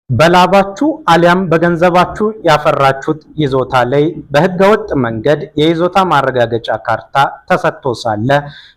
በላባችሁ አሊያም በገንዘባችሁ ያፈራችሁት ይዞታ ላይ በህገወጥ መንገድ የይዞታ ማረጋገጫ ካርታ ተሰጥቶ ሳለ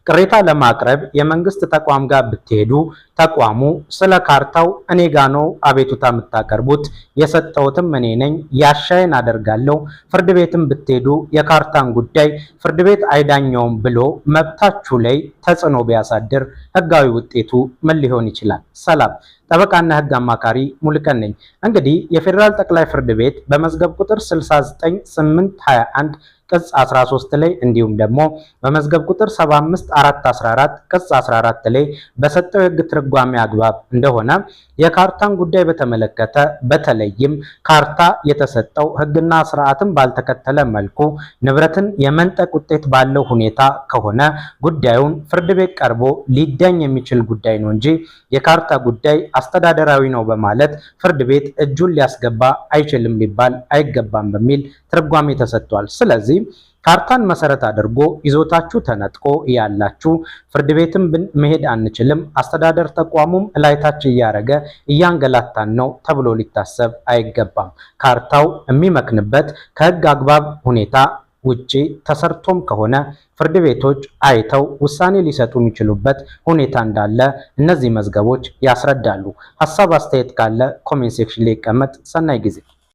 ቅሬታ ለማቅረብ የመንግስት ተቋም ጋር ብትሄዱ ተቋሙ ስለ ካርታው እኔ ጋ ነው አቤቱታ የምታቀርቡት፣ የሰጠሁትም እኔ ነኝ፣ ያሻይን አደርጋለሁ፣ ፍርድ ቤትም ብትሄዱ የካርታን ጉዳይ ፍርድ ቤት አይዳኘውም ብሎ መብታችሁ ላይ ተጽዕኖ ቢያሳድር ህጋዊ ውጤቱ ምን ሊሆን ይችላል? ሰላም፣ ጠበቃና ህግ አማካሪ ሙሉቀን ነኝ። እንግዲህ የፌዴራል ጠቅላይ ፍርድ ቤት በመዝገብ ቁጥር 69821 ቅጽ 13 ላይ እንዲሁም ደግሞ በመዝገብ ቁጥር 75414 ቅጽ 14 ላይ በሰጠው የህግ ትርጓሜ አግባብ እንደሆነ የካርታን ጉዳይ በተመለከተ በተለይም ካርታ የተሰጠው ህግና ስርዓትን ባልተከተለ መልኩ ንብረትን የመንጠቅ ውጤት ባለው ሁኔታ ከሆነ ጉዳዩን ፍርድ ቤት ቀርቦ ሊዳኝ የሚችል ጉዳይ ነው እንጂ የካርታ ጉዳይ አስተዳደራዊ ነው በማለት ፍርድ ቤት እጁን ሊያስገባ አይችልም ሊባል አይገባም በሚል ትርጓሜ ተሰጥቷል። ስለዚህ ካርታን መሰረት አድርጎ ይዞታችሁ ተነጥቆ ያላችሁ ፍርድ ቤትም መሄድ አንችልም፣ አስተዳደር ተቋሙም እላይታች እያረገ እያንገላታን ነው ተብሎ ሊታሰብ አይገባም። ካርታው የሚመክንበት ከህግ አግባብ ሁኔታ ውጪ ተሰርቶም ከሆነ ፍርድ ቤቶች አይተው ውሳኔ ሊሰጡ የሚችሉበት ሁኔታ እንዳለ እነዚህ መዝገቦች ያስረዳሉ። ሀሳብ አስተያየት ካለ comment section ላይ ይቀመጥ። ሰናይ ጊዜ።